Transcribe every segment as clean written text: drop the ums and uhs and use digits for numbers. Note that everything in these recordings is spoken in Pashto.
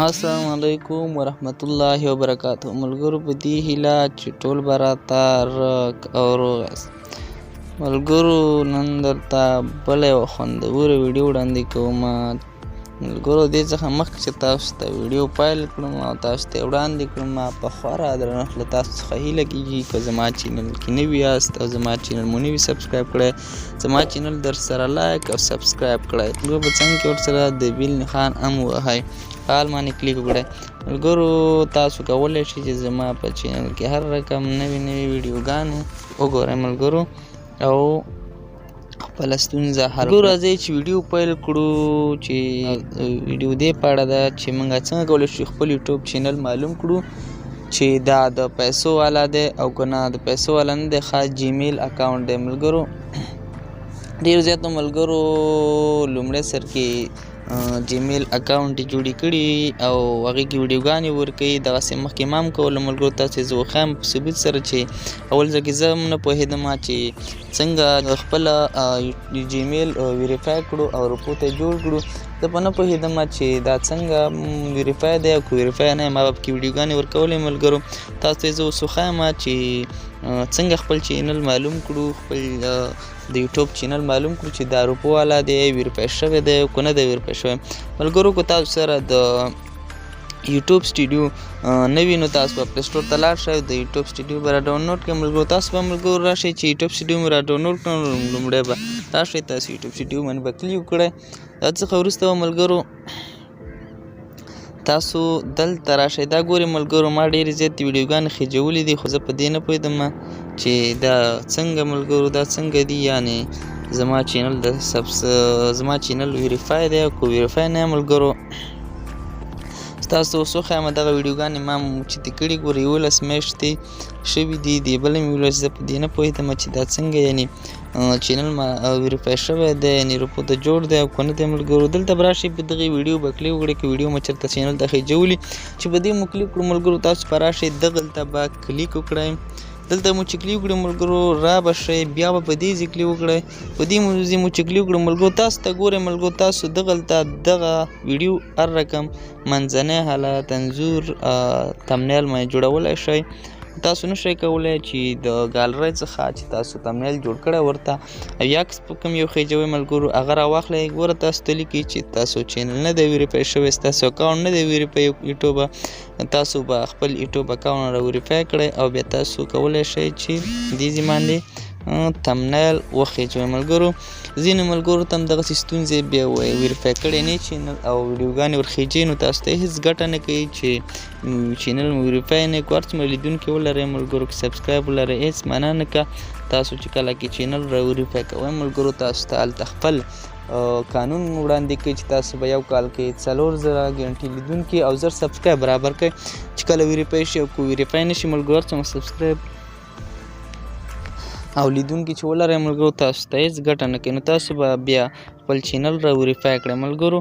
السلام علیکم ورحمت الله وبرکاته. ملګرو، په دې هیله چې ټول به راته رک او روغ یاست. ملګرو، نن درته بله یوه خوندوره ویډیو وړاندې کوم. ملګرو، دې څخه مخکې چې تاسو ته ویډیو پیل کړم او تاسو ته یې وړاندې کړم، په خورا درنښت له تاسو څخه هیله کیږي، که زما چینل کې نوي یاست او زما چینل مو نه وي subscribe کړی، زما چینل در سره like او subscribe کړئ. ملګرو، په څنګ کې ورسره د bell نښان هم ووهئ، all باندې کلیک وکړئ. ملګرو، تاسو کولی شئ چې زما په چینل کې هر رقم نوې نوې ویډیوګانې وګورئ ملګرو او خپله ستونزه حل کړئ. راځئ چې ویډیو پیل کړو، چې ویډیو دې په اړه ده چې موږ څنګه کولی شو خپل یوټیوب چینل معلوم کړو چې دا د پیسو والا دی او که نه د پیسو والا نه دی، خاص جیمیل اکاونټ دی. ملګرو، ډېر زیاتو ملګرو لومړی سر کې جیمیل اکاونټ جوړې کړي او هغې کې ویډیوګانې ورکوي. دغسې مخکې ما هم کوله. ملګرو، تاسو زه وښایم په ثبوت سره چې اول ځل کې زه هم نه پوهېدم چې څنګه خپله جیمیل verify کړو او روپو ته جوړ کړو. زه په نه پوهېدم چې دا څنګه verify دی او که verify نه، ما به پکې ویډیوګانې ورکولې. ملګرو، تاسو ته زه اوس وښایم چې څنګه خپل چینل معلوم کړو، خپل د یوټیوب چینل معلوم کړو چې دا روپو والا دی، verify شوی دی او که نه دی verify شوی. ملګرو، که تاسو سره د یوټیوب سټوډیو نه وي، نو تاسو به Play Store ته لاړ شئ، د یوټیوب سټوډیو به را ډاونلوډ کړئ. ملګرو، تاسو به ملګرو راشئ چې یوټیوب سټوډیو مو را ډاونلوډ کړئ، لومړی به راشئ تاسو یوټیوب سټوډیو باندې به کلیک وکړئ. دا څخه وروسته به ملګرو تاسو دلته راشئ. دا ګورئ ملګرو، ما ډېرې زیاتې ویډیوګانې خېجولې دي، خو زه په دې نه پوهېدم چې دا څنګه، ملګرو، دا څنګه دي، یعنې زما چینل د سبس زما چینل verify دی او که verify نه. ملګرو، تاسو اوس وښایم، دغه ویډیوګانې ما چې کړي، ګورئ، 11 میاشتې شوي دي، دې بله مې 11. زه په دې نه پوهېدم چې دا څنګه، یعنې چینل ما verify شوی دی، یعنې روپو ته جوړ دی او که نه دی. ملګرو، دلته به راشئ، په دغې ویډیو به کلیک وکړئ، که ویډیو مو چېرته چینل ته خېجولي چې په دې مو کلیک کړو. ملګرو، تاسو به راشئ، دغلته به کلیک وکړئ. دلته مو چې کلیک وکړو ملګرو، را به شئ، بیا به په دې ځای کلیک وکړئ. په دې ځای مو چې کلیک وکړو ملګرو، تاسو ته ګورئ ملګرو، تاسو دغلته دغه ویډیو هر رقم منځنی حالت، انځور، thumbnail باندې جوړولی شئ. تاسو نشئ کولی چې د ګالرۍ څخه چې تاسو thumbnail جوړ کړی ورته او یا په کوم یو خېجوئ ملګرو، هغه راواخلئ. ګوره، تاسو ته لیکي چې تاسو چینل نه دی verify شوی، ستاسو اکاونټ نه دی verify یوټیوب. تاسو به خپل یوټیوب اکاونټ را verify کړئ او بیا تاسو کولی شئ چې دې ځای باندې thumbnail وخېجوئ. ملګرو، ځینې ملګرو ته هم دغسې ستونزې بیا وایي verify کړی نه چینل او ویډیوګانې ورخېجوي، نو تاسو ته هېڅ ګټه نه کوي چې چینل مو verify نه کړو. هر څومره لیدونکي ولرئ ملګرو، که subscribe ولرئ، هېڅ معنا نه که تاسو چې کله کې چینل را verify کوئ ملګرو، تاسو ته هلته خپل قانون وړاندې کوي چې تاسو به یو کال کې 4000 ګنټې لیدونکي او 1000 subscribe برابر کړئ چې کله verify شي، او که verify نه شي ملګرو، هر څومره subscribe او لیدونکي چې ولرئ ملګرو، تاسو ته هېڅ ګټه نه کوي. نو تاسو به بیا خپل چینل را verify کړئ. ملګرو،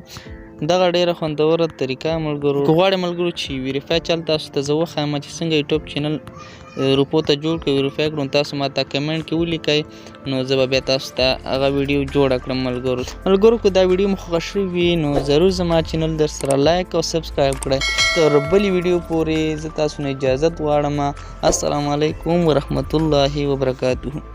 دغه ډېره خوندوره طریقه. ملګرو، که غواړئ ملګرو چې verify چل تاسو ته زه وښایم چې څنګه یوټیوب چینل روپو ته جوړ کړو، verify کړو، تاسو ما ته کمنټ کې ولیکئ، نو زه به بیا تاسو ته هغه ویډیو جوړه کړم. ملګرو، که دا ویډیو مو خوښه شوې وي، نو ضرور زما چینل در سره like او subscribe کړئ. تر بلې ویډیو پورې زه تاسو نه اجازت غواړم. السلام علیکم ورحمت الله وبرکاته.